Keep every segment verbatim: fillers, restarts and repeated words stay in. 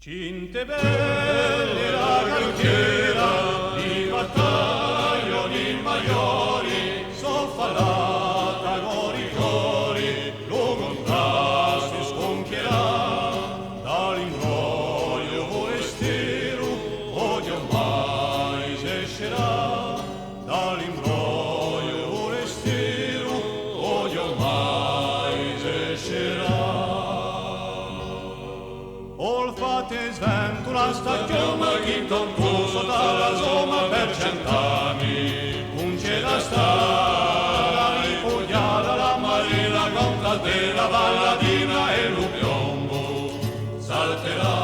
Cinte belle la calchera, di battaglia di maiori, sò falata cori cori, lu cuntrastu scunchierà, da l'imbrogliu vulestiru, oghje mai s'escerà, da l'imbrogliu vulestiru, oghje mai s'escerà. Olfattu è sventu la staghjona chì tantu sottu à la soma per cent'anni, ùn ci hè da stà, ripughjala la marina, cantante la balladina è lu piombu salterà.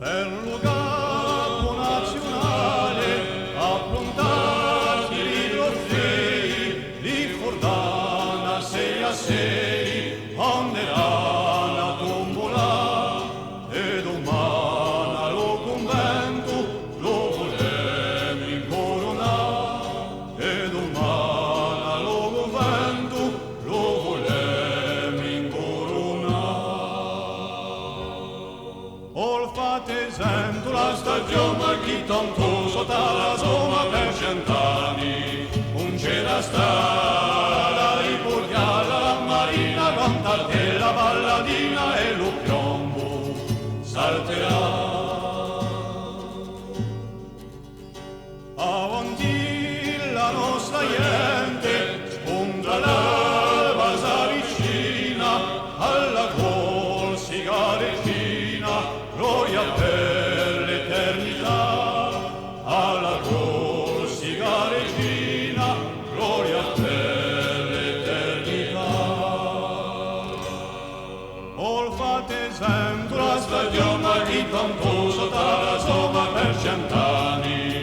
Per lu capu naziunale appruntati li trufei, li furdana sei à sei, panderana tumbulà, è dumana lu cunventu lu vulemu incurunà, è dumana lu cunventu lu vulemu incurunà. Olfattu è sventu la staghjona chì tantu sottu à la soma per cent'anni, ùn ci hè da stà, ripughjala la marina, cantante la balladina è lu piombu salterà. Avanti la nostra ghjente, spunta l'alba s'avvicina, à la Corsica regina, gloria per l'eternità, à la Corsica regina, gloria per l'eternità. Olfattu è sventu la staghjona chì tantu sottu à la soma per cent'anni,